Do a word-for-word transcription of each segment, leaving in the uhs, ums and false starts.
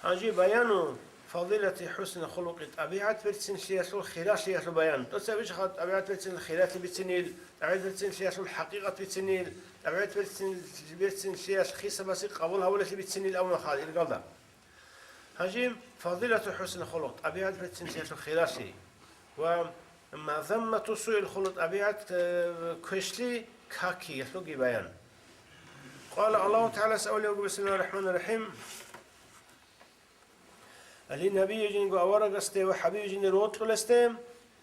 Гьанже баяну фадилати хӀусни хулукъи, тӀабигӀат берцинлъиялъул хиралъиялъул баян. ТӀоцебе иш хал тӀабигӀат берцинлъи хиралъи бицинил, тӀабигӀат берцинлъиялъул хӀакъикъат бицинил, тӀабигӀат берцин-, берцинлъиялъ хисабасе къабул гьавулелъи бицинил абуна хал иргалда. Гьанже фадилату хӀусни хулукъ, тӀабигӀат берцинлъиялъул хиралъи ва мазаммату суил хулукъ, тӀабигӀат, э, квешлъи какиялъулги баян. Къала Аллагьу ТагӀалас абулеб буго, бисмиллагьир рахӀманир рахӀим, Али набие жинго аварагасде ва хӀабиб жиндир вокьулесде,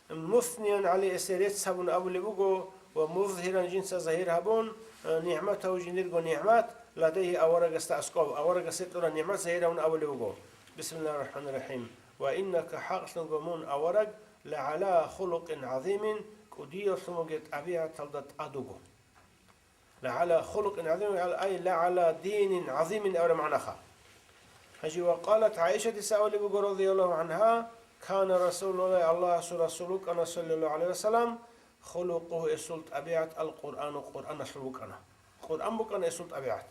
мусниян гӀалайгьи, эсе рецц гьабун абулеб буго, ва музгьиран жинца загьир гьабун, э, нигӀматагьу жиндирго нигӀмат, ладайгьи аварагасда аскӀоб, аварагасе кьураб нигӀмат загьир гьабун абулеб буго. Бисмиллагьир рахӀманир рахӀим. Ва иннака, хӀакълъунго мун авараг, лагӀала хулукъин гӀазимин, кӀудиявлъун вугеб тӀабигӀаталда тӀад вуго. ЛагӀала хулукъин гӀазимин, ай, лагӀала динин гӀазимин абураб магӀнаха. Гьанже ва къалат ГӀайшатица абулеб буго, радияллагьу гӀангьа, кана Расулуллагь, Аллагьасул Расул вукӀана, саллаллагьу гӀалайгьи ва саллам, хулукъугьу, эсул тӀабигӀат, ал-Къуръану, Къуръаналъул букӀана. Къуръан букӀана эсул тӀабигӀат.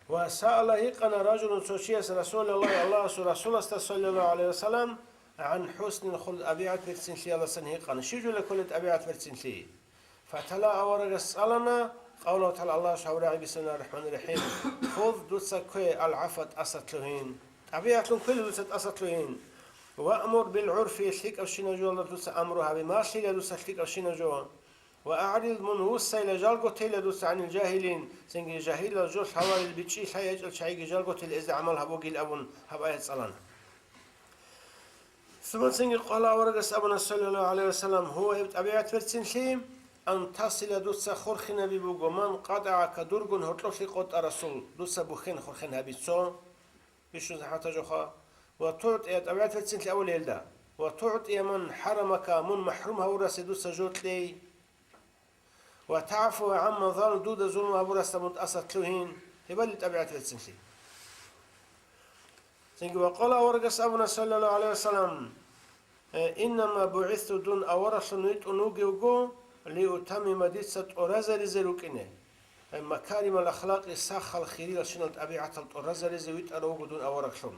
Ва саала, гьикъана, ражулун, цо чияс, Расулаллагь, Аллагьасул Расуласда, саллаллагьу гӀалайгьи ва саллам, гӀан хӀуснил хулукъ, тӀабигӀат берцинлъиялдасан гьикъана, щиб жо кколеб тӀабигӀат берцинлъи? Фатала, аварагас цӀалана, къавлагьу тагӀала, Аллагьас гьабураб рагӀи, бисмиллагьир рахӀманир рахӀим, хуз, дуца ккве, ал-гӀафва, тӀасалъугьин. ТӀабигӀатлъун кквела дуца тӀасалъугьин. Ваъмур бил-гӀурфи, лъикӀабщинаб жоялда дуца амру гьабе, малъила дуца лъикӀабщинаб жо. Ва агӀрид, мун вуссайила, жалго тейила дуца, гӀанил-жагьилин, цинги жагьилал жо лъаларел, бичӀчӀи лъай гьечӀел чагӀиги жалго тейила, гьезда гӀамал гьабугил абун, гьаб аят цӀалана. Сумма цинги къала, аварагас абуна, саллаллагьу гӀалайгьи ва саллам, гьува, гьеб тӀабигӀат берцинлъи, ан тасила, дуца хурхинаби буго, ман къатӀагӀака, дургун гьоркьоблъи къотӀарасул, дуца бухьен-хурхен гьаби цо. Бищун захӀматаб жоха. Ва тугӀтӀия, тӀабигӀат берцинлъи абулеб гьелда. Ва тугӀтӀия ман хӀарамака, мун махӀрум гьавурасе дуца жо кьей. Ва тагӀфу гӀамман залам, дуда зулму гьабурасда мун тӀасалъугьин. Гьебали тӀабигӀат берцинлъи. Цинги ва къала, аварагас абуна, саллаллагьу гӀалайгьи ва саллам, Э, иннама бугӀисту, дун авараглъун витӀун вугевго, лиутаммима, дица тӀуразаризе рукӀине. Э, макаримал ахлакъи, сахал хириял щинал тӀабигӀатал тӀуразаризе витӀарав вуго дун авараглъун.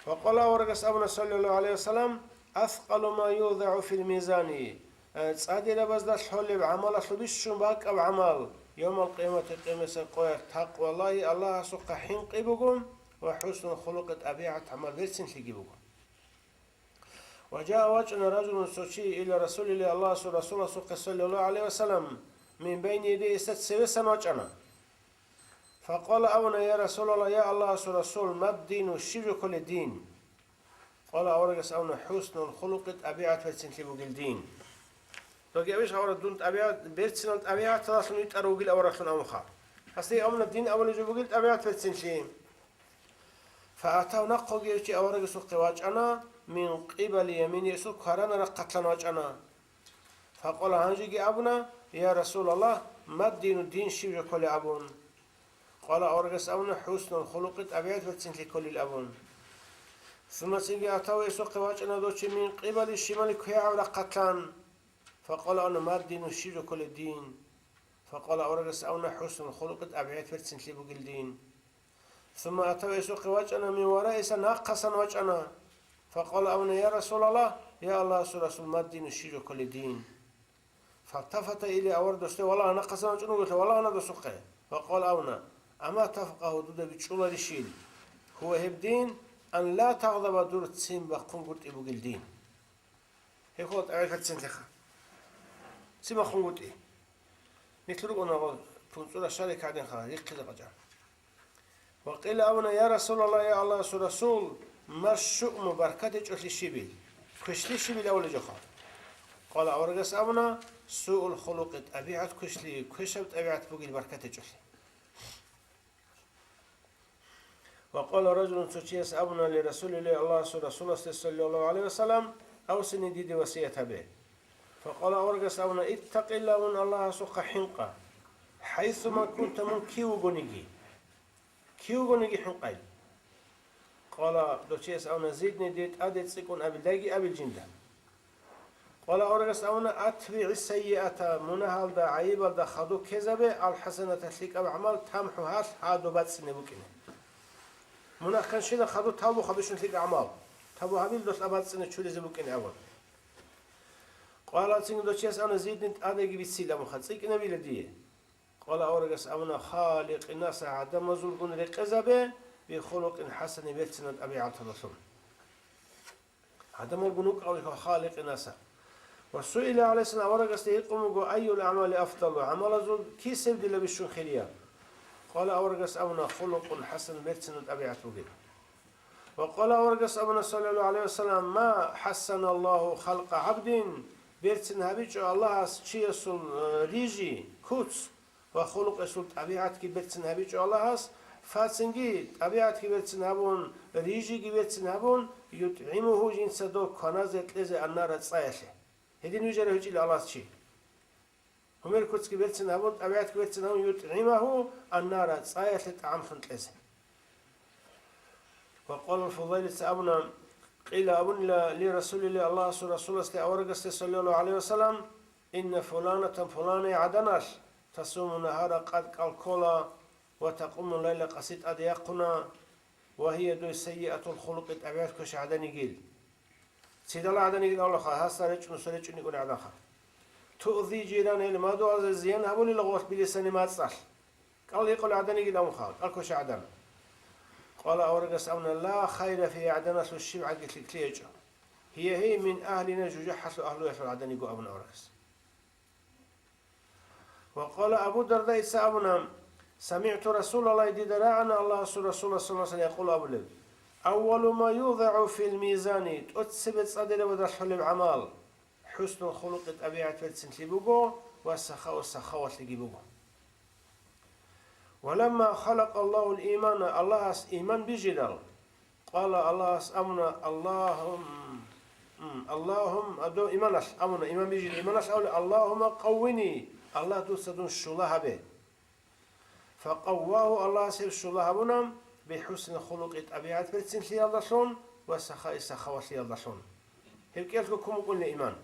Ва къала, аварагас абуна, саллаллагьу гӀалайгьи ва саллам, аскъалу ма юзагӀу фил мизани, э, цӀадирабазда лъолеб гӀамалалъул бищун бакӀаб гӀамал, явмал къиямати, къиямасеб къоялъ, такъваллагьи, Аллагьасухъа хӀинкъи буго, ва хӀуснул хулукъи, тӀабигӀат гӀамал берцинлъиги буго. Ва жаа, вачӀана, ражулун, цо чи, ила Расулиллагь, Аллагьасул Расуласухъе, саллаллагьу гӀалайгьи ва саллам, мин байни ядайгьи, гьесда цевесан вачӀана. Факъала, абуна, я Расулаллагь, я Аллагьасул Расул, мад-дину, щиб жо кколеб дин? Къала, аварагас абуна, хӀуснул хулукъи, тӀабигӀат берцинлъи бугил дин. Доги абищ, авараг, дун тӀабигӀат, берцинал тӀабигӀаталдалъун витӀарав вугил авараглъун абунха. Гьасда абуна, дин абулеб жо бугил тӀабигӀат берцинлъи. Фаатав, нахъеги гьев чи аварагасухъе вачӀана, мин къибали ямини, гьесул кваранаб рахъалъан вачӀана. Факъала, гьанжеги абуна, я Расулаллагь, мад-дину, дин щиб жо кколеб абун. Къала, аварагас абуна, хӀуснул хулукъи, тӀабигӀат берцинлъи кколил абун. Сумма цинги атав, гьесухъе вачӀана дов чи, мин къибали шимали, квегӀаб рахъалъан. Факъала, абуна, мад-дину, щиб жо кколеб дин? Факъала, аварагас абуна, хӀуснул хулукъи, тӀабигӀат берцинлъи бугил дин. Сумма атав, гьесухъе вачӀана, мин вараигьи, нахъасан вачӀана. Факъала, абуна, я Расулаллагь, я Аллагьасул Расул, мад-дину, щиб жо кколеб дин? Фалтафата илайгьи, авараг досде валагьана, нахъасан вачӀун вугелъул валагьана досухъе. Факъала, абуна, ама тафкъагьу, дуда бичӀчӀуларищил? Гьува, гьеб дин, ан ла тагъдаба, дур ццин бахъунгутӀи бугил дин. Гьеб хъула тӀагӀел гьацин лъеха. Ццин бахъунгутӀи. Нилъ рукӀуна гъо, пунцӀура шарик гьадинха, рихъизе къачӀа. Ва къила, абуна, я Расулаллагь, я Аллагьасул Расул, ма шуъму, баркат гьечӀолъи щибил? Квешлъи щибил абулеб жоха? Къала, аварагас абуна, суул хулукъи, тӀабигӀат квешлъи, квешаб тӀабигӀат бугил баркат гьечӀолъи. Ва къала ражулун, цо чияс абуна, ли Расулиллагь, Аллагьасул Расуласде, саллаллагьу гӀалайгьи ва саллам, авсини, диде васият гьабе. Факъала, аварагас абуна, иттакъиллагь, мун Аллагьасухъа хӀинкъа, хӀайсума кунта, мун кив вугониги. Кив вугониги хӀинкъай. Къала, дов чияс абуна, зидни, дие тӀаде цӀикӀкӀун абилдайги абил жинда. Къала, аварагас абуна, атбигӀи сайиата, мунагьалда, гӀайибалда хадуб ккезабе, алхӀасаната, лъикӀаб гӀамал, тамхӀугьа, гьадуб бацӀцӀине букӀине. Мунагь кканщина хадур тавбу гьабищун лъикӀ гӀамал. Тавбу гьабил дол абацӀцӀине чуризе букӀин абун. Къала цинги дов чияс абуна, зидни тӀадеги бицил абунха, цӀикӀкӀинабила дие. Къала аварагас абуна, халикъинаса гӀадамазулгун рекъезабе, бихулукъин хӀасани берцинаб тӀабигӀаталдалъун. ГӀадамалгун вукӀа халикъинаса. Ва суила гӀалайгьиссалам аварагасда гьикъун буго, айюл аъмали афдалу, гӀамалазул кисеб дила бищун хирияб? Къала аварагас абуна, хулукъун хӀасан берцинаб тӀабигӀат бугеб. Ва къала аварагас абуна, саллаллагьу гӀалайгьи ва саллам, ма хӀассаналлагьу халкъа гӀабдин, берцин гьабичӀо Аллагьас чиясул, э, рижи, куц, ва хулукъесул тӀабигӀатги берцин гьабичӀо Аллагьас, фацинги тӀабигӀатги берцин гьабун, рижиги берцин гьабун, ютгӀимугьу жинца дов кваназе кьезе аннара цӀаялъе. Гьедин вижарав гьечӀила Аллагьас чи. Гьумер куцги берцин гьабун, тӀабигӀатги берцин гьабун, ютгӀимагьу аннара цӀаялъе тӀагӀамлъун кьезе. Ва къала Фудайлица абуна, къила абунила ли Расулилла, Аллагьасул Расуласде аварагасде, саллаллагьу гӀалайгьи ва саллам, инна фуланатан фуланай гӀаданалъ, тасуму нагьара къад кӀал ккола, ва такъуму лайла къаси тӀаде яхъуна, ва гьия дой сайиатул хулукъи тӀабигӀат квеш гӀаданигил. Цидала гӀаданигил авлаха, гьасда речӀун, гьасда речӀун йикӀун гӀадаха. Туъзи жиран гьел мадугьазе зиян гьабулила гъолъ билисани мацӀалъ. КӀал гьекъолел гӀаданигил амха, кӀал квешал гӀадан. Къала аварагас абуна, ла хайра фи гӀаданалъул щибгӀаги лъикӀлъи гьечӀо. Гьия гьей мин агьлина жужахӀалъул агьлуялъул гӀадан йиго абуна аварагас. Ва къала Абу Дардаица абуна, самигӀту Расулаллагь дида рагӀана Аллагьасул Расулалла саллаллагьу гӀалайгьи ва саллам якъулу абулеб, аввалу ма юзагӀу фил мизани, тӀоцебе цӀадирабада лъолеб гӀамал. ХӀуснул хулукъи тӀабигӀат берцинлъи буго ва сахаву сахавалъиги буго. Ва ламма халакъаллагьул имана, Аллагьас иман бижидал, къала, Аллагьас амуна, Аллагьум-, м, Аллагьум-, а, дов иманалъ амуна, иман бижидал иманалъ абула, Аллагьумма къаввини, Аллагь, дуца дун щула гьабе. Факъаввагьу, Аллагьас гьев щула гьабуна, бихӀуснил хулукъи тӀабигӀат берцинлъиялдалъун ва сахаи сахавалъиялдалъун. Гьев кӀиялъго ккун букӀуна иман.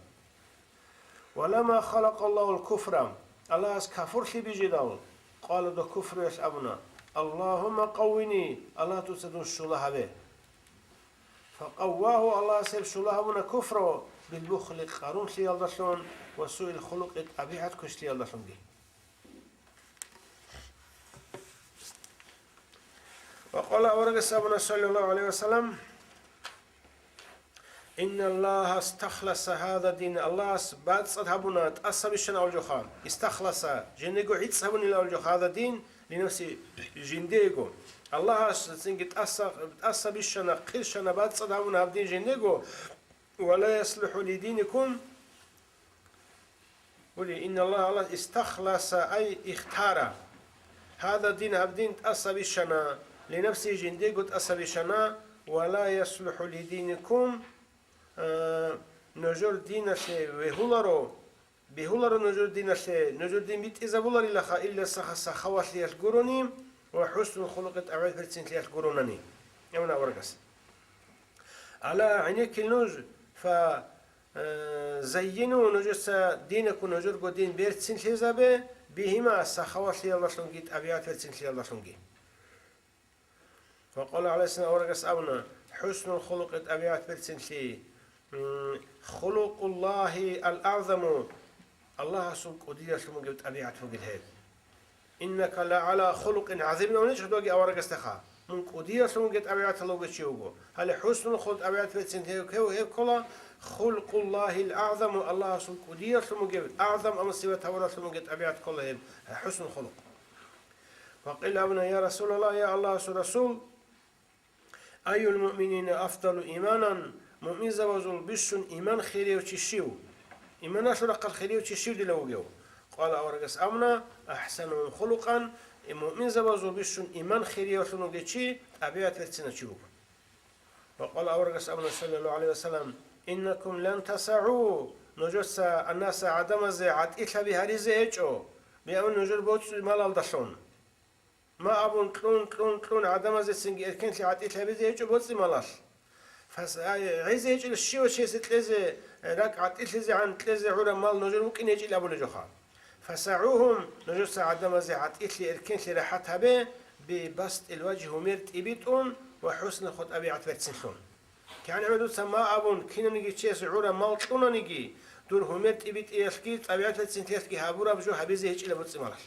Ва ламма халакъаллагьул куфра, Аллагьас кафурлъи бижидал, къала дов куфруялъ абуна, Аллагьумма къаввини, Аллагь, дуца дун щула гьабе. Факъаввагьу, Аллагьас гьев щула гьабуна куфру, билбухли къарунлъиялдалъун ва суил хулукъи тӀабигӀат квешлъиялдалъунги. Ва къала аварагас абуна, саллаллагьу гӀалайгьи ва саллам, инналлагьа истахласа гьаза дин, Аллагьас бацӀцӀад гьабуна, тӀаса бищана авлжоха, истахласа, жиндего гӀицӀ гьабунила авлжоха, гьаза дин, линафси, жиндего. Аллагьас цинги тӀаса, тӀаса бищана, хъирщана, бацӀцӀад гьабуна гьаб дин жиндего, ва ла яслухӀу лидиникум, Гьури, инналлагьа, Аллагь, истахласа, ай ихтара. Гьаза дин, гьаб дин тӀаса бищана, линафсигьи, жиндего тӀаса бищана, ва ла яслухӀу лидиникум, а, нужер диналъе вегьуларо, бегьуларо нужер диналъе, нужер дин битӀизабуларилаха, илла саха-, сахавалъиялъ гурони ва хӀуснул хулукъи тӀабигӀат берцинлъиялъ гуронани. Амин аварагас. Ала гӀенеккил нуж, фа Э, заййину, нужеца динакун нужерго дин берцинлъизабе, бигьима, сахавалъиялдалъунги тӀабигӀат берцинлъиялдалъунги. Ва къала гӀалайгьиссалам аварагас абуна, хӀуснул хулукъи тӀабигӀат берцинлъи, м, хулукъуллагьи ал-агӀзаму, Аллагьасул кӀудиялъун бугеб тӀабигӀат бугел гьеб. Иннака лагӀала хулукъин гӀазимин, абуна чӀужуги аварагасдаха. Мун кӀудиялъун вугев тӀабигӀаталда вугев чи вуго. Гьале хӀуснул хулукъ тӀабигӀат берцин гьев, гьев, гьев ккола, хулкъуллагьил агӀзаму, Аллагьасул кӀудиялъун вугев, агӀзам, амма сиват гьавуралъун вугев тӀабигӀат ккола гьеб, хӀуснул хулукъ. Ва къила абуна, я Расулаллагь, я Аллагьасул Расул, Айюл муъминина афдалу иманан, муъминзабазул бищун иман хирияв чи щив? Иманалъул рахъалъ хирияв чи щив дила вугев? Къала аварагас абуна, ахӀсанугьум хулукъан, э, муъминзабазул бищун иман хириявлъун вугев чи тӀабигӀат берцинав чи вуго. Ва къала аварагас абуна, саллаллагьу гӀалайгьи ва саллам, иннакум лан тасагӀу, нужеца аннаса гӀадамазе гӀатӀилъаби гьаризе гьечӀо, бигӀун нужер боцӀи-малалдалъун. Ма абун кьун, кьун, кьун гӀадамазецинги эркенлъи гӀатӀилъ гьабизе гьечӀо боцӀи-малалъ. Фас-, ай, гӀезе гьечӀел щивав чиясе кьезе, ракӀ гӀатӀилъизегӀан кьезе гӀураб мал нужер вукӀине гьечӀел абулеб жоха. ФасагӀугьум, нужеца гӀадамазе гӀатӀилъи эркенлъи рахӀат гьабе, бибастил важгь, гьумер тӀибитӀун, ва хӀусна ху-, тӀабигӀат берцинлъун. КигӀан гӀемер дуца ма абун, кинаниги чиясе гӀураб мал кьунаниги, дур гьумер тӀибитӀиялъги, тӀабигӀат берцинлъиялъги гьабураб жо гьабизе гьечӀила буцӀцӀималалъ.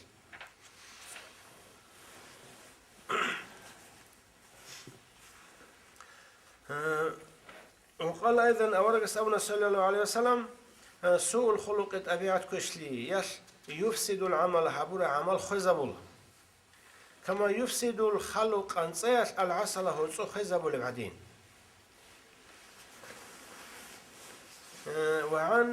Э, Ва къала айдан, аварагас абуна, саллаллагьу гӀалайгьи ва саллам, э, суул хулукъи тӀабигӀат квешлъиялъ юфсидул гӀамала, гьабура гӀамал хвезабула. Кама юфсидул халу къанцӀаялъ алгӀасала гьоцӀо хвезабулеб гӀадин. Э, ва гӀан,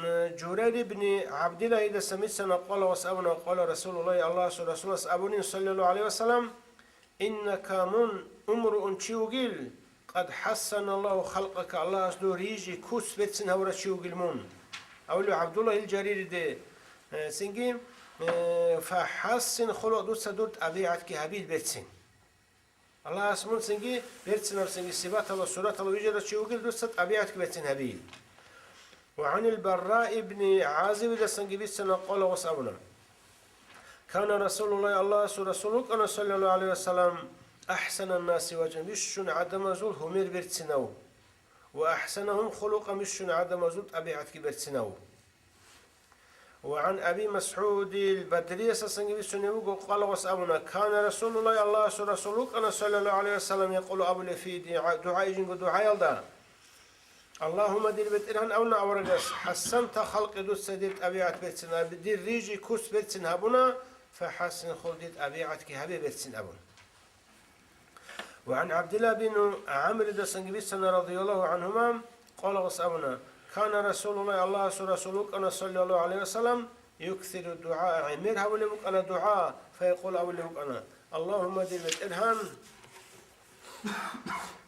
э, Журайр ибни ГӀабдиллагьидаса мицана къолагъас абуна, къола Расулуллагьи, Аллагьасул Расулас абунин, саллаллагьу гӀалайгьи ва саллам, «Иннака мун умруун чи вугил, къад хӀассаналлагьу халкъака, Аллагьас дур рижи куц берцин гьавурав чи вугил мун». Авлу ГӀабдуллагь ил Жаририде, э, цинги, э, «ФахӀассин хулукъ, дуца дур тӀабигӀатги гьабил берцин». Аллагьас мун цинги берцинаб цинги сипаталъ, сураталъ вижарав чи вугил, дуца тӀабигӀатги берцин гьабил. Ва гӀанил Барра ибни ГӀазибидасанги бицана къолагъас абуна. Кана Расулуллагь, Аллагьасул Расул вукӀана, саллаллагьу гӀалайгьи ва саллам, ахӀсананнаси ваджгьан, бищун гӀадамазул гьумер берцинав, ва ахӀсанагьум хулукъан, бищун гӀадамазул тӀабигӀатги берцинав. Ва гӀан Аби МасгӀудил Бадриясасанги бицунеб буго, къолагъас абуна, кана Расулуллагь, Аллагьасул Расул вукӀана, саллаллагьу гӀалайгьи ва саллам, якъулу, абулев фи дугӀа-, дугӀаи, жинго дугӀаялда, Аллагьумма, дир БетӀергьан, абуна аварагас, хӀассанта халкъи, дуца дир тӀабигӀат берцин гьаб-, дир рижи куц берцин гьабуна, фахӀассин хулукъи, дир тӀабигӀатги гьабе берцин абун. Ва гӀан ГӀабдиллагь бин ГӀамридасанги бицана, радияллагьу гӀангьума, къолагъас абуна, кана Расулуллагь, Аллагьасул Расул вукӀана, саллаллагьу гӀалайгьи ва саллам, юксиру дугӀа, гӀемер гьабулеб букӀана дугӀа, фаякъул, абулеб букӀана, Аллагьумма, дир БетӀергьан,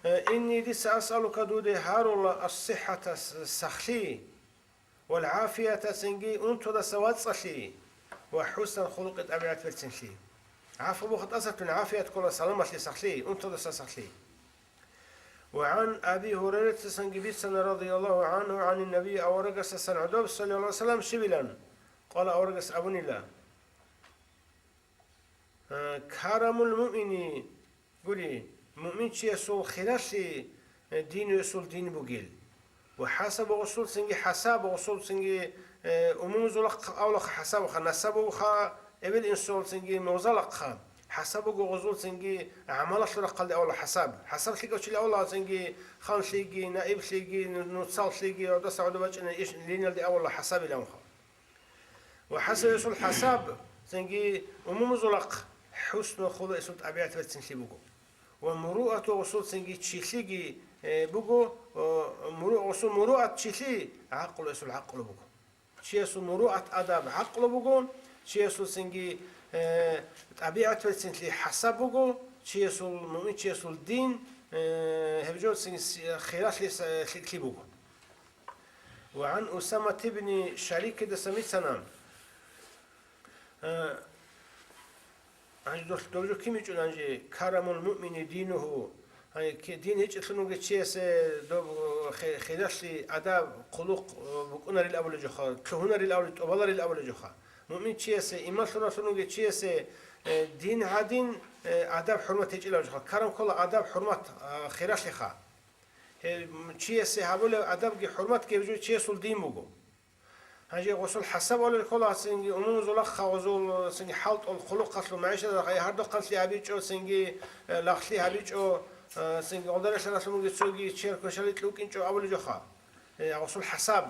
э, инни, дица, асъалука, дуде гьарула, ассихӀата, с-, сахлъи, вал гӀафията, цинги унтудаса вацӀцӀалъи, ва хӀуснал хулукъи, тӀабигӀат берцинлъи. ГӀафу буха тӀасалъугьин, гӀафият ккола саламалъи, сахлъи, унтудаса сахлъи. Ва гӀан Аби Гьурайратасанги бицана, радияллагьу гӀангьу, гӀанин Наби, аварагасдасан гӀодоб, саллаллагьу гӀалайгьи ва саллам, щибилан, къола аварагас абунила, э, карамул муъмини, гури, муъминчиясул хиралъи, э, динуясул дин бугел. Ва хӀасабу гъусул цинги, хӀасабу гъусул цинги, э, умумузулахъ авлахъа хӀасабуха, насабуха, эбел-инсул цинги мугъзалахъа. ХӀасабу гъусул цинги гӀамалалъул рахъалде авла хӀасаб. ХӀасаб лъикӀав чили авла цинги ханлъиги, наиблъиги, ну-, нуцаллъиги, гӀодаса гӀодобачӀина иш линиялде авла хӀасабиланха. Ва хӀасаб гъусул хӀасаб, цинги умумузулахъ хӀусну хулукъ, гъусул тӀабигӀат берцинлъи буго. Ва муруату гъусул цинги чилъиги, э, буго, о, муру-, гъусул муруат чилъи, гӀакълу гъусул гӀакълу буго. Чиясул муруат, адаб гӀакълу буго, чиясул цинги, э, тӀабигӀат берцинлъи хӀасаб буго, чиясул, муъминчиясул дин, э, гьеб жо цинги с-, хиралъи с-, лъикӀлъи буго. Ва гӀан Усамат ибни Шарикидаса мицана, э, гьанже дол-, дов жо кин бичӀчӀун, гьанже карамул муъмини динугьу, гьанже ки-, дин гьечӀелъун вугев чиясе доб хи-, хиралъи, адаб, хъулухъ, э, букӀунарил абулеб жоха, лъугьунарил абулеб, тӀубаларил абулеб жоха. Муъмин чиясе, иман лъугьунаблъун вугев чиясе, э, дин гӀадин, э, адаб-хӀурмат гьечӀилаб жоха. Карам ккола адаб-хӀурмат, э, хиралъиха. Гьеб чиясе гьабулеб адабги хӀурматги гьеб жо чиясул дин буго. Гьанже гъусул хӀасаб абулел ккола цинги умумузулахъа гъусул цинги хӀалтӀул хъулухъалъул, магӀишаталъул, гьардухъанлъи гьабичӀо, цинги, э, лагълъи гьабичӀо, э, цинги гъодаралъа ралъумуги цоги чияр квешали кьукӀинчӀо абулеб жоха. Э, гъусул хӀасаб.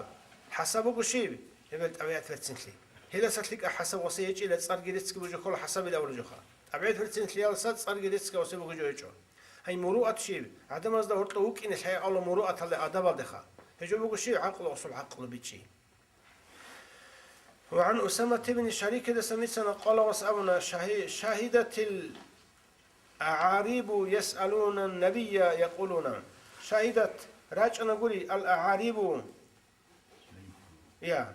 ХӀасаб буго щиб? Гьеб тӀабигӀат берцинлъи. Гьелдаса лъикӀаб хӀасаб гъусе гьечӀила, цӀарги реццги буго ккола хӀасабил абулеб жоха. ТӀабигӀат берцинлъиялдаса цӀарги реццги гъусе бугеб жо гьечӀо. Гьай, муруат щиб? ГӀадамазда гьоркьов вукӀине лъай авла муруаталде, адабалдеха. Гьеб жо буго щиб? ГӀакълу, гъусул гӀакълу бичӀчӀи. Ва гӀан Усамат ибн Шарикидаса мицана къолагъас абуна, шагьи-, шагьидатил агӀарибу ясъалуна набия якъулуна. Шагьидат рачӀана гури, ал-агӀарибу. Я.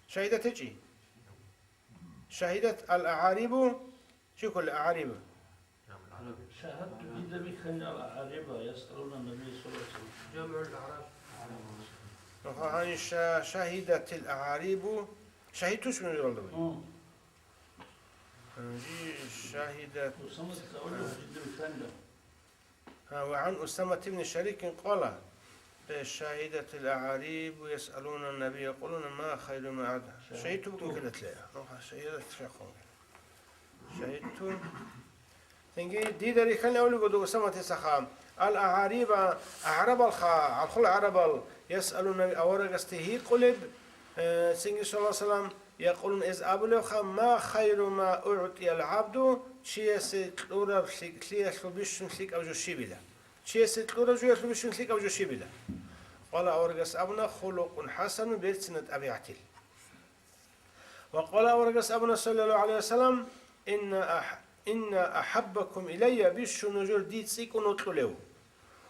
Шагьидат гьечӀи? Шагьидат ал-агӀарибу. Чи ккола агӀариб? شاهدت بذبيح الأعاريب يسألون النبي صلى الله عليه وسلم. جمع الأعراب. Гьанже ша-, шагьидатил агӀарибу. Шагьид туш мун иралда буй? Мм. Гьанже шагьидат. Усамат Саулов, Жиддул Фанга. وعن أسامة بن شريك قال: شهدت الأعاريب يسألون النبي يقولون: ما خير ما أعد-, شهدت بكم كذا تلاقي. شهدت شيخهم. شهدت. Цинги дида рихьана авлигода Усаматисаха. Ал-агӀариба, агӀрабалха, гӀалхул гӀарабал, ясалуна аварагасде гьикъулеб, э, цинги саллаллагьу гӀалайгьи вассалам, якъулун эз абулевха: «Ма хайру ма угӀтиял гӀабду», чиясе кьураб лъикӀлъиялъул бищун лъикӀаб жо щибила? Чиясе кьураб жоялъул бищун лъикӀаб жо щибила? Къала аварагас абуна: «Хулукъун хӀасану», берцина тӀабигӀатил. Ва къала аварагас абуна, саллаллагьу гӀалайгьи вассалам: «Инна ах-, инна ахӀаббакум илайя», бищун нужер дие цӀикӀкӀун вокьулев,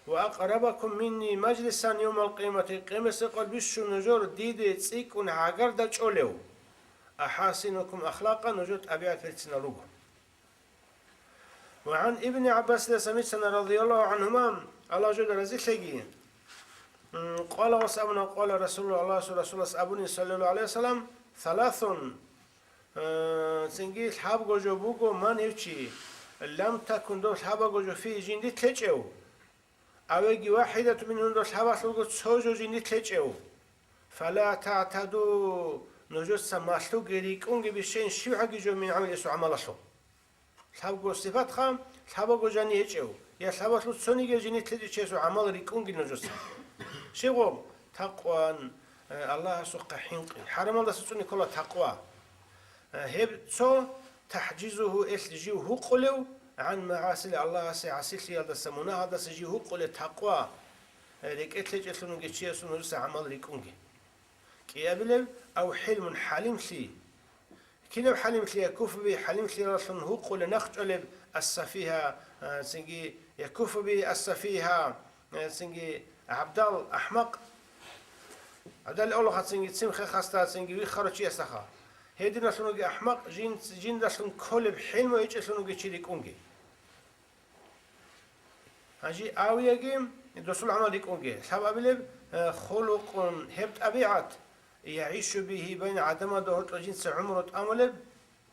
«ва акърабакум минни мажлисан явмал къиямати», къемесекъал бищун нужер диде цӀикӀкӀун гӀагарда чӀолев, «ахӀасинукум ахлакъа», нужер тӀабигӀат берцинал руго. Ва гӀан Ибни ГӀаббасидаса бицана, радияллагьу гӀанхума, Аллагь жуда разилъеги, м, къала ва абуна, къала Расулуллагь, Аллагьасул Расулас абуни, саллаллагьу гӀалайгьи вассалам: «Саласун», э, цинги лъабго жо буго, «ман», гьев чи, «лам такун», доб лъабаго жо, «фи», жинди лъечӀев, «авеги вахӀидату мингьун», доб лъабалъулго цо жо жинди лъечӀев, «фала таътаду», нужеца малъуге рикӀкӀунге, «бишейин», щибгӀаги жо, «мин гӀамали», эсул гӀамалалъул. Лъабго сипатха, лъабаго жани гьечӀев, я лъабалъул цониги жинилъ лъечӀев чиясул гӀамал рикӀкӀунги нужеца. Щиб гъоб? Такъван, э, Аллагьасухъа хӀинкъи. ХӀарамалдаса цӀуни ккола такъва. Э, гьеб цо тахӀжизугьу, элъ жив гьукъулев, гӀан магӀасил, Аллагьасе гӀасилъиялдаса, мунагьалдаса жив гьукъулев такъва, э, рекӀелъ лъечӀелъунги чиясул нужеца гӀамал рикӀкӀунги. КӀиабилеб, ав хӀилмун, хӀалимлъи. Кинаб хӀалимлъи? Якуфу би, хӀалимлъиялдалъун гьукъулеб, нахъчӀвалеб, ас-сафигьа, а, цинги, якуфу би ас-сафигьа, а, цинги, гӀабдал, ахӀмакъ. ГӀабдал олаха цинги, цин хехасда цинги виххарав чиясаха. Гьединалъун вугев ахӀмакъ, жин-, жиндалъун кколеб хӀилму гьечӀелъун вугев чи рикӀкӀунги. Гьанже авияги досул гӀамал рикӀкӀунги. Лъабабилеб, э, хулукъун, гьеб тӀабигӀат, ягӀишу бигьи байна, гӀадамазда гьоркьо жинца гӀумру тӀамулеб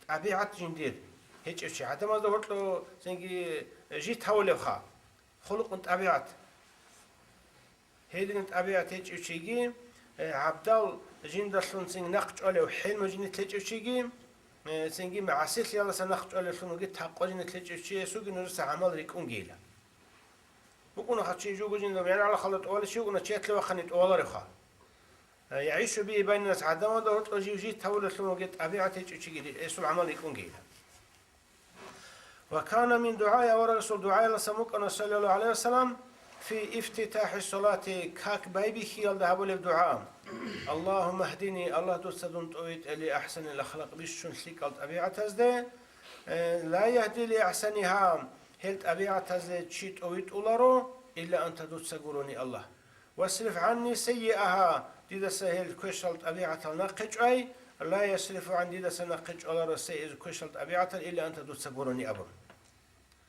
тӀабигӀат жиндир гьечӀев чи, гӀадамазда гьоркьо цинги жит гьавулевха, хулукъун тӀабигӀат. Гьедин тӀабигӀат гьечӀев чиги, э, гӀабдал жиндалъун цин нахъ чӀвалев хӀилму жинилъ гьечӀев чиги, э, цинги магӀасилъиялдаса нахъ чӀвалевлъун вугев такъва жинилъ гьечӀев чиясулги нужеца гӀамал рикӀкӀунгейила. БукӀунаха чи жуго жинда мегӀерала халда тӀолалев чи вукӀуна, чи ятлъе вахъани тӀолаларевха. Э, ягӀишу бигьи байнанас, гӀадамазда гьоркьо жив жит гьавулевлъун вугев тӀабигӀат гьечӀев чиги, эсул гӀамал рикӀкӀунгейила. Ва кана мин дугӀаи, аварагасул дугӀаялдасан букӀана, саллаллагьу гӀалайгьи вассалам, фи ифтитахӀи салати, как байбихьиялда гьабулеб дугӀа: «Аллагьумма гьдини», Аллагь, дуца дун тӀовитӀе, «ли ахӀсанил ахлакъ», бищун лъикӀал тӀабигӀатазде, э, «ла ягьди ли ахӀсанигьа», гьел тӀабигӀатазде чи тӀовитӀуларо, «илла анта», дуца гурони, Аллагь. «Васриф гӀанни саййиагьа», дидаса гьел квешал тӀабигӀатал нахъе чӀвай, «ла ясрифу гӀан», дидаса нахъе чӀваларо саййиа, квешал тӀабигӀатал, «илла анта», дуца гурони абун.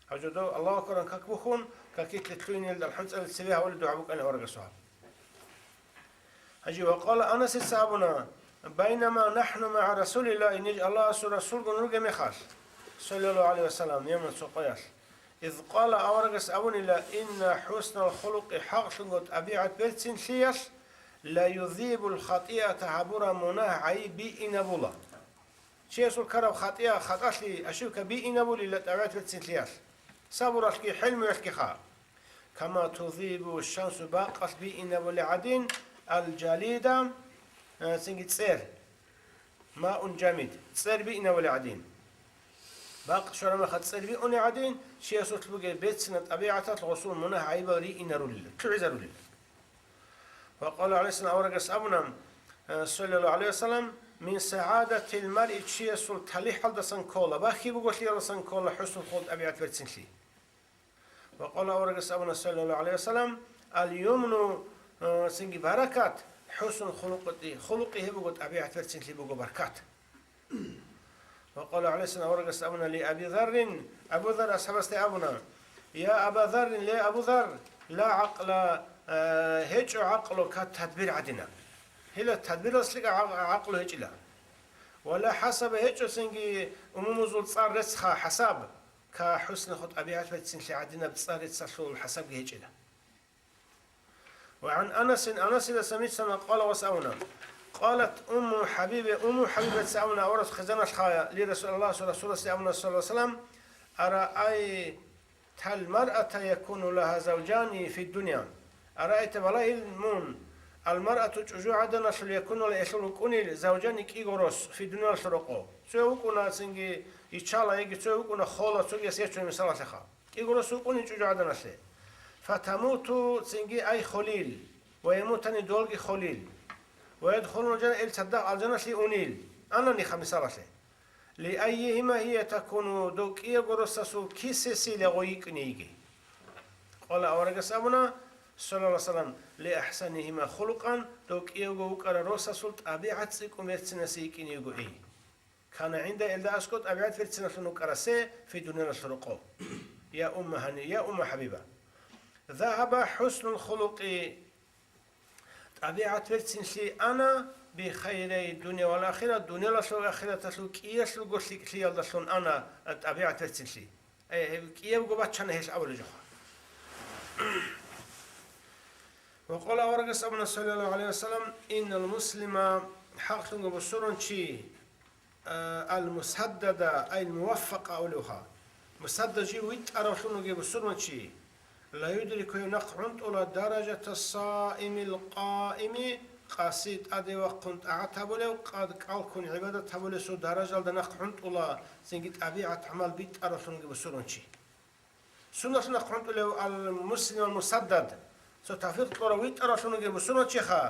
Гьаб жо дов Аллагьу акбаран как бухьун, какилъе лъугьине гьелда алхӀам цӀалел цеве гьавулеб дугӀа букӀана аварагасул гьаб. Гьанже ва къала Анасица абуна: «Байнама нахӀну магӀа Расулиллагьи», ниж Аллагьасул Расулгун ругеб мехалъ, саллаллагьу гӀалайгьи вассалам, яман цо къоялъ, «из къала», аварагас абунила: «Инна хӀуснал хулукъи», хӀакълъунго тӀабигӀат берцинлъиялъ, «ла юзибул хатӀиата», гьабураб мунагь гӀайиб биинабула. Чиясул ккараб хатӀия, хатӀалъи, ошибка биинабулила тӀабигӀат берцинлъиялъ, сабуралъги хӀилмуялъгиха. «Кама тузибу шамсу», бакъалъ биинабулеб гӀадин, «ал-жалида», э, цинги цӀер. «Маун жамид», цӀер биинабулеб гӀадин. Бакъ щвараб мехалъ цӀер биунеб гӀадин, чиясулъ бугеб берцинаб тӀабигӀаталъ гъосул мунагь гӀайибал риинарулила, лъугӀизарулила. Ва къала гӀалайгьиссалам, аварагас абуна, э, саллаллагьу гӀалайгьи вассалам: «Мин сагӀадатил маръи», чиясул талихӀалдасан ккола, бахьи буголъиялдасан ккола хӀуснул хулукъ, тӀабигӀат берцинлъи. Ва къала, аварагас абуна, саллаллагьу гӀалайгьи вассалам: «Ал-юмну», э, цинги баракат, «хӀуснул хулукъи», хулукъи гьеб буго, тӀабигӀат берцинлъи буго баркат. Ва къала гӀалайгьиссалам, аварагас абуна ли Аби Заррин, Абу Зар асхӀабасде абуна: «Я Аба Заррин, ле Абу Зар, ла гӀакъла, э, гьечӀо гӀакълу ка тадбир гӀадинаб». Гьела тадбиралъ лъикӀаб гӀакълу гьечӀила. «Ва ла хӀасаба», гьечӀо цинги умумузул цӀар рецц-хӀасаб. ка хӀуснаху тӀабигӀат берцинлъи гӀадинаб цӀар реццалъул хӀасабги гьечӀила. وعن أنس، أنس رضي الله عنه قال وسأونا، قالت أم حبيبة، أم حبيبة سأونا أورث خزان الخايا لرسول الله صلى الله عليه وسلم، أرأيت المرأة يكون لها زوجان في الدنيا؟ أرأيت، балагьил мун, المرأة чӀужугӀаданалъул يكون لها, элъул вукӀунел, زوجان, кӀиго рос, في الدنيا, рокъо. Цо вукӀуна цинги иччала, яги цо вукӀуна хола, цогияс гьечӀо, мисалалъеха. КӀиго рос вукӀунин чӀужугӀаданалъе. فتموت, цинги ай холил, ويموتان, долги холил. ويدخلن الجنة, ил цадахъ алжаналъе унил. Ананиха, мисалалъе. لأيهما هي تكون, дов кӀиявго росасул кисесила гъой йикӀине йиги. Къала, аварагас абуна, صلى الله عليه وسلم, لأحسنهما خلقا, дов кӀиявго вукӀарав росасул тӀабигӀат цӀикӀкӀун берцинасе йикӀине йиго ай. كان عند, элда аскӀов тӀабигӀат берциналъун вукӀарасе, في الدنيا, рокъо. يا أم هاني، يا أم حبيبة. ذهب حسن الخلق, тӀабигӀат берцинлъи ана, بخيري الدنيا والآخرة, дуниялалъул ахираталъул кӀиялъулго лъикӀлъиялдалъун ана тӀабигӀат берцинлъи. Э, кӀиябго бачана гьелъ абулеб жоха. وقال, аварагас абуна, صلى الله عليه وسلم, إن المسلم, хӀакълъунго бусурбанчи, а, المسدد, أي الموفق абулевха. Мусаддад жив витӀаравлъун вугев бусурбанчи, لا يدرك, гьев нахъ гӀунтӀула, درجة الصائم القائم, къаси тӀаде вахъун тӀагӀат гьабулев, къад кӀалккун гӀибадат гьабулесул даражалда нахъ гӀунтӀула, цинги тӀабигӀат-гӀамал битӀаравлъун вугев бусурбанчи. Сундалъун нахъ гӀунтӀулев ал-Муслим ал-Мусаддад, цо тавфикъ кьурав витӀаравлъун вугев бусурбанчиха,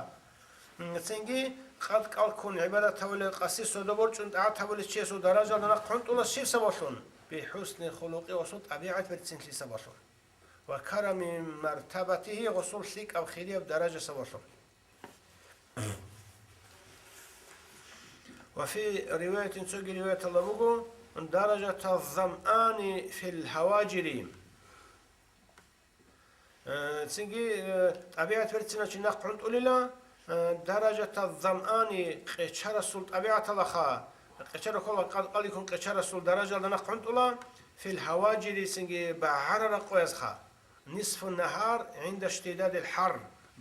м, цинги къад кӀалккун гӀибадат гьабулев, къаси сордо борчӀун тӀагӀат гьабулев чиясул даражалда нахъ гӀунтӀула щиб сабаблъун? بحسن خلقه, гъосул тӀабигӀат берцинлъи сабаблъун. وكرم مرتبته, гъосул лъикӀаб хирияб даража сабаблъун. وفي رواية, цоги риваяталда буго, درجة الظمآن في الهواجر. Э, цинги, э, тӀабигӀат берцинав чи нахъ гӀунтӀулила, э, درجة الظمآن, къечарасул тӀабигӀаталаха, къечара ккола, къал-, къаликкун къечарасул даражалда нахъ гӀунтӀула, في الهواجر, цинги багӀарараб къоязха. نصف النهار عند اشتداد الحر,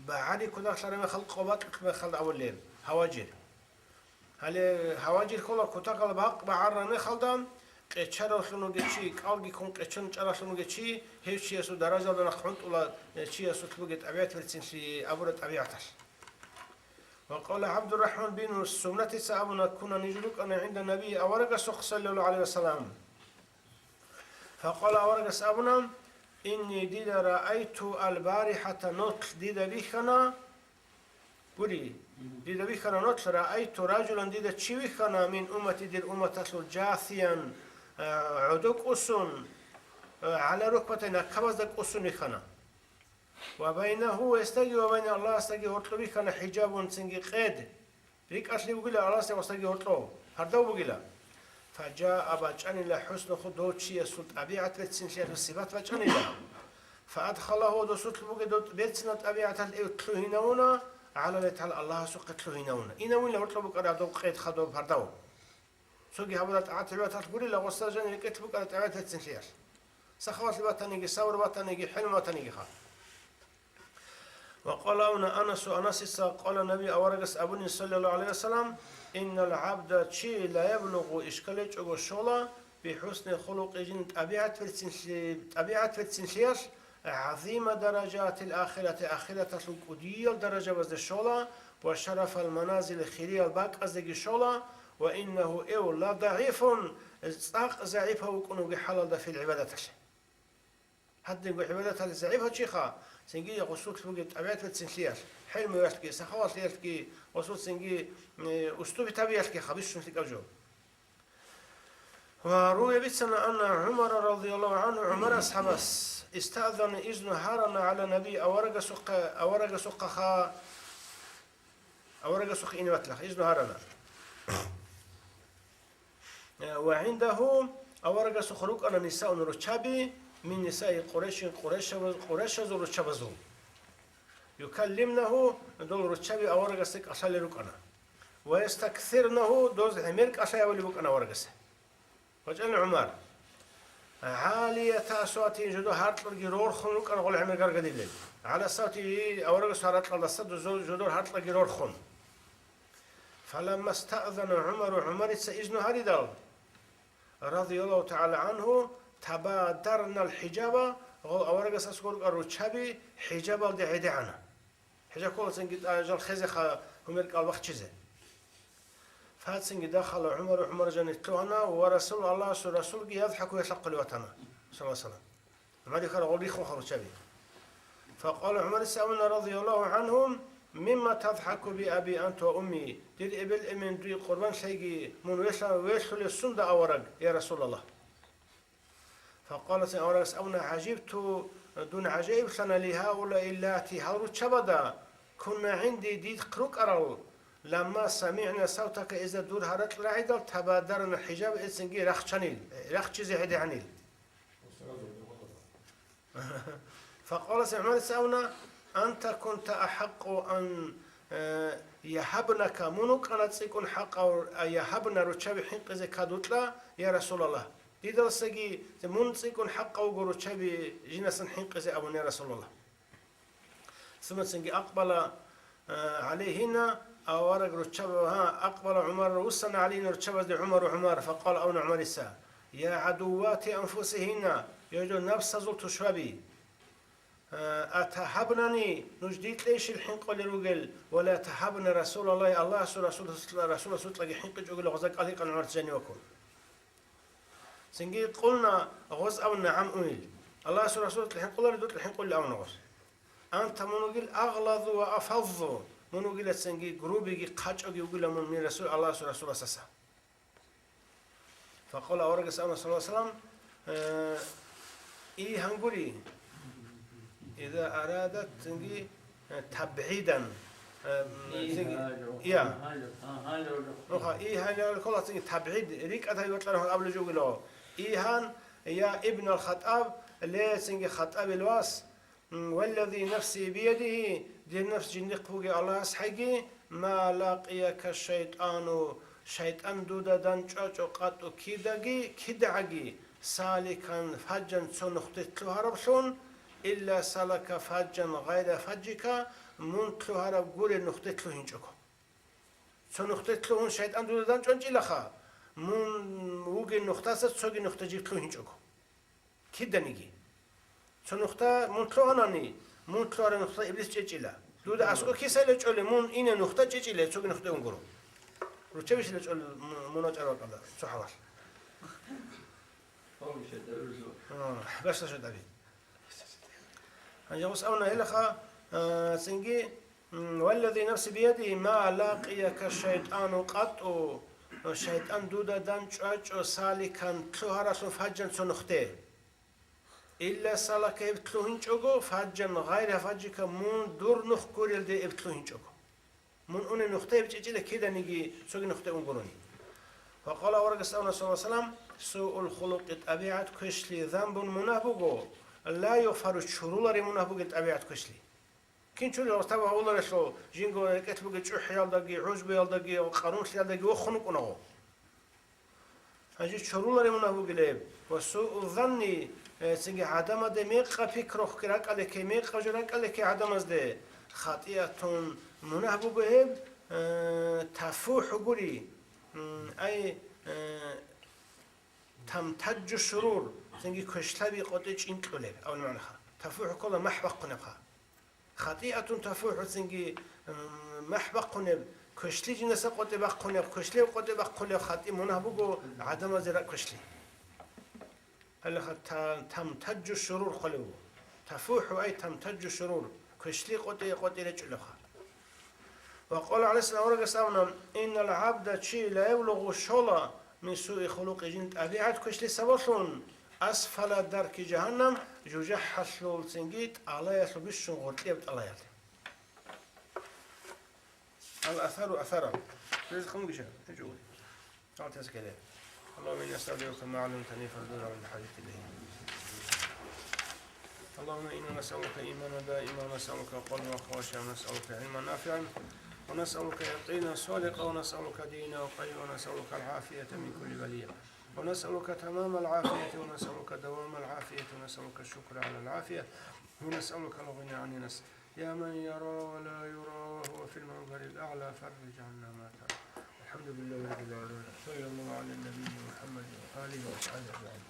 багӀари кутакалъараб мехалда, къо батӀулъ мехалда абулеб, гьаважир. Гьале гьаважир ккола кутакалда бакъ багӀарараб мехалда, къечаравлъун вугев чи, кӀалги ккун къечан чӀаралъун вугев чи, гьев чиясул даражалда нахъ гӀунтӀула, э, чиясулъ бугеб тӀабигӀат берцинлъи абураб тӀабигӀаталъ. وقال عبد الرحمن بن سمرةица абуна, كنا, ниж рукӀана, عند النبي, аварагасухъ, صلى الله عليه وسلم. فقال, аварагас абуна, إني, дида, رأيت البارحة, нолъ дида бихьана, гури, дида бихьана нолъ, رأيت رجلا, дида чи вихьана, من أمتي, дир умматалъул, جاثيا, э, гӀодо кӀусун, э, على ركبتيه, накабазда кӀусун вихьана. وبينه, гьесдаги ва байна Аллагьасдаги гьоркьоб бихьана, حجاب, цинги къед. РикӀкӀалъи бугила Аллагьасда гьесдаги гьоркьоб, пардав бугила. فجاء, бачӀанила, حسن خلقه, дов чиясул тӀабигӀат берцинлъиялъул сипат бачӀанила. فأدخله, досулъ бугеб дов берцинаб тӀабигӀаталъ гьев лъугьинавуна, على الله تعالى, Аллагьасухъе лъугьинавуна. Инавунила гьоркьоб букӀараб дов къед, хадуб, пардав. Цоги гьабураб тӀагӀат-гӀибадаталъ гурила, гъосда жаниб рекӀелъ букӀараб тӀабигӀат берцинлъиялъ. Сахавалъи батаниги, сабру батаниги, хӀилму батаниги ха. وقال, абуна Анасу, Анасица, قال النبي, аварагас абунин, صلى الله عليه وسلم, إن العبد, чи, ليبلغ, ишкал гьечӀого щола, بحسن خلقه, жин тӀабигӀат берцинлъи-, тӀабигӀат берцинлъиялъ, عظيم درجات الآخرة, ахираталъул кӀудиял даражабазде щола, وشرف المنازل, хириял бакӀаздаги щола, وإنه, гьев, لضعيف, цӀакъ загӀипав вукӀун вугеб хӀалалда, في العبادة, гьадинго гӀибадаталъе загӀипав чиха, цинги гъосулъ бугеб тӀабигӀат берцинлъиялъ, хӀилмуялъги, сахавалъиялъги, гъосул цинги, э, уступитабиялъги ха бищун лъикӀаб жо. وروي, бицана, أن عمر رضي الله عنه, ГӀумар асхӀабас, استأذن, изну гьарана, على النبي, аварагасухъа-, аварагасухъаха, аварагасухъе ине батилаха, изну гьарана. Э, وعنده, аварагасухъ рукӀана, نساء, руччаби, من نساء قريش, къурайшабаз-, къурайшазул руччабазул. يكلمنه, дол руччаби аварагасда кӀалъалел рукӀана. ويستكثرنه, доз гӀемер кӀалъай гьабулеб букӀана аварагасе. ВачӀана ГӀумар. гӀалията асватин, жодор гьаркьалги рорхун рукӀана гъол гӀемер гаргадилел. ГӀала савти аварагас гьаракьалдаса дузул жодор гьаркьалги рорхун. Фаламма стаъзана ГӀумару, ГӀумарица изну гьаридал, радияллагьу тагӀала гӀанху, табадарнал хӀижаба, гъол аварагас аскӀор рукӀа руччаби хӀижабалде гӀедегӀана. ХӀижаб кколацинги тӀажал хезеха гьумер кӀал бахчизе. Фацинги дахала ГӀумару, ГӀумар жанир лъугьана ва Расул, Аллагьасул Расулги ядхӀаку, гьелъахъулев ватана, саллаллагьу гӀалайгьи ва саллам. ГӀумар ихьарагъул риххун харучаби. Факъала ГӀумар исаунна радияллагьу гӀанху, мимма тадхӀаку би аби анта ва умми, дир эбел-эмен дуе къурбан лъейги, мун велъа-, велъулев сунда авараг, я Расулаллагь? Факъала, цин аварагас абуна, гӀажибту, дун гӀажаиблъана, ли гьаулаи ллати, гьал руччабада, кунна гӀинди, дидхъ рукӀарал, ламма самигӀна савтака, эзда дур гьаракь рагӀидал, табадарна хӀижаб, эцинги рахчанил, рахчизе гӀедегӀанил. Факъала, цин ГӀумарица абуна, анта кунта ахӀакъу ан, э, ягьабнака, мун вукӀана цӀикӀкӀун хӀакъав, а, ягьабна, руччаби хӀинкъизе кадукьа, я Расулаллагь. Дидалсаги мун цӀикӀкӀун хӀакъав вуго руччаби жинасан хӀинкъизе абун, я Расулаллагь. Сумма цинги акъбала, а, гӀалайгьинна, авараг руччаба-, гьа, акъбала ГӀумар, вуссана гӀалайгьинна руччабазде ГӀумару ГӀумар, факъала абуна ГӀумарица, я гӀадуввати анфусигьинна, я жо напсазул тушбаби, а, атагьабнани, нуж дикьейщил хӀинкъулел ругел, ва ла тагьабна Расулаллагьи, Аллагьасул Расуласукьа-, Расуласукьаги хӀинкъичӀогила гъоза кӀалъикъан ГӀумарца жаниваккун. Цинги къулна, гъоз абуна, нагӀам, унил. Аллагьасул Расуласукьа хӀинкъуларел, дукьа хӀинкъулел абуна гъоз. Анта, мун вугил агълазу ва афаззу, мун вугила цинги грубиги хъачӀоги вугила мун, мин Расул, Аллагьасул Расуласаса. Факъала, аварагас абуна, саллаллагьу гӀалайгьи ва саллам, э, и гьангури, иза арадат, цинги, э, табгӀидан, э, цинги, я. Нуха, и гьайла ккола цинги табгӀид, рикӀкӀад гьай вокьарав абулеб жо вугило. Игьан, я ибн ал-ХатӀаб, ле, цинги ХатӀабил вас, м, валлази нафси биядигьи, дир нафс жиндихъ бугеб Аллагьас хӀайги, ма лакъияка шайтӀану, шайтӀан дуда дандчӀвачӀо къатӀу кидаги, кидагӀаги, саликан, фажжан цо нухде лъугьараблъун, илла салака фажжан гъайра фажжика, мун лъугьараб гуреб нухде лъугьинчӀого. Цо нухде лъугьун шайтӀан дуда дандчӀванчӀилаха, мун вугеб нухдаса цоги нухде жиб лъугьинчӀого. Киданиги. Цо нухда мун лъугьанани, мун лъугьараб нухда иблис чӀечӀила. Дуда аскӀо кисайилан чӀолеб, мун ине нухда чӀечӀила, цоги нухде унгуро. Руччабищила чӀолеб мун, мун вачӀараб бакӀалда, цо хӀалалъ? А, башла шайтӀаби. Гьанже гъус абуна гьелаха, а, цинги, м, валлази нафси биядигьи, ма лакъияка шайтӀану къатӀу, шайтӀан дуда дандчӀвачӀо саликан лъугьаралъун фажжан цо нухде. Илла салака гьеб лъугьинчӀого, фажжан гъайра фажжика мун дур нух гурелде гьеб лъугьинчӀого. Мун унеб нухда гьеб чӀечӀила киданиги цоги нухде унгурони. Ва къала аварагас абуна, саллаллагьу гӀалайгьи ва саллам, суул хулукъи тӀабигӀат квешлъи занбун мунагь буго, ла югъфару чурулареб мунагь бугел тӀабигӀат квешлъи. Кин чурулареб гъос гьавуларелъул, жинго рекӀелъ бугеб чӀухӀиялдаги, гӀужбуялдаги, къарумлъиялдаги вохун вукӀунаго. Гьанже чурулареб мунагь бугилеб ва суузанни, э, цинги гӀадамазде мекъаб пикру ракӀалеке, мекъаб жо ракӀалеке гӀадамазде, хатӀиатун мунагь буго гьеб, э, тафухӀу гури, м, ай, э, тамтаджу шурур, цинги квешлъаби къотӀи чӀинкьулеб, абуни магӀнаха. ТафухӀу ккола махӀ бахъунебха. ХатӀиатун тафухӀу цинги, м, махӀ бахъунеб, квешлъи жинаса къотӀи бахъунеб, квешлъи къотӀи бахъунеб хатӀи мунагь буго гӀадамазе ракӀ квешлъи. Гьалаха та-, тамтаджу шурур хъвалев вуго. ТафухӀу ай тамтаджу шурур, квешлъи къотӀи-къотӀи речӀулевха. Ва къала гӀалайгьиссалам аварагас абуна, иннал гӀабда чи ла яблугъу щола, мин суи хулукъи жин тӀабигӀат квешлъи сабаблъун, асфала дарки жагьаннам, жужахӀалъул цинги тӀалаялъул бищун гъоркьияб тӀалаялде. Ал-асару асаран. Ризкъун гиша, гьечӀо. Ал тезкеле. اللهم إنا نستودعك ما علمتنا فارده على حاجة إليه. اللهم إنا نسألك إيمانا دائما، ونسألك قلبا خاشعا، ونسألك علما نافعا، ونسألك يقينا صادقا، ونسألك دينا قيما، ونسألك العافية من كل بلية. ونسألك تمام العافية، ونسألك دوام العافية، ونسألك الشكر على العافية، ونسألك الغنى عن الناس. يا من يرى ولا يرى وهو في المنظر الأعلى، فرج عنا ما ترى. الحمد لله رب العالمين. صلى الله على النبي محمد وآله وصحبه أجمعين.